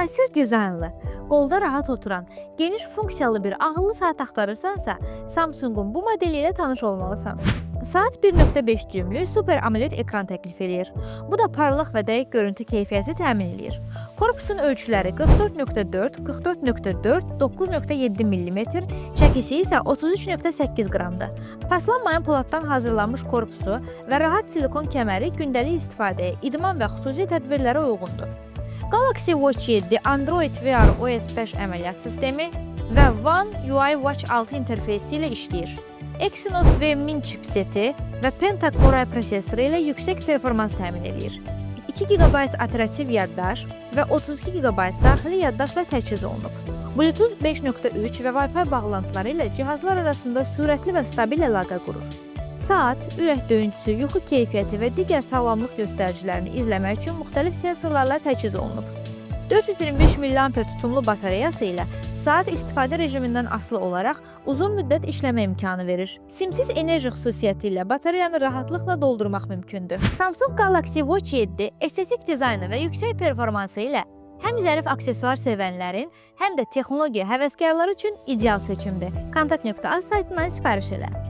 Müasir dizaynlı, qolda rahat oturan, geniş funksiyalı bir ağıllı saat axtarırsansa, Samsung-un bu modeli ilə tanış olmalısan. Saat 1.5 düymlü Super AMOLED ekran təklif eləyir. Bu da parlaq və dəqiq görüntü keyfiyyəti təmin eləyir. Korpusun ölçüləri 44.4, 44.4, 9.7 mm, çəkisi isə 33.8 qramdır. Paslanmayan poladdan hazırlanmış korpusu və rahat silikon kəməri gündəlik istifadəyə, idman və xüsusi tədbirlərə uyğundur. Galaxy Watch 7 Android Wear OS 5 əməliyyat sistemi və One UI Watch 6 interfeysi ilə işləyir. Exynos V1000 çipseti və Penta Core i prosessoru ilə yüksək performans təmin eləyir. 2 GB operativ yaddaş və 32 GB daxili yaddaşla təchiz olunub. Bluetooth 5.3 və Wi-Fi bağlantıları ilə cihazlar arasında sürətli və stabil əlaqə qurur. Saat, ürək döyüntüsü, yuxu keyfiyyəti və digər sağlamlıq göstəricilərini izləmək üçün müxtəlif sensorlarla təchiz olunub. 425 mAh tutumlu batareyası ilə saat istifadə rejimindən asılı olaraq uzun müddət işləmə imkanı verir. Simsiz enerji xüsusiyyəti ilə batareyanı rahatlıqla doldurmaq mümkündür. Samsung Galaxy Watch 7 estetik dizaynı və yüksək performansı ilə həm zərif aksesuar sevənlərin, həm də texnologiya həvəskarları üçün ideal seçimdir. Kontakt.az saytından sifariş elə.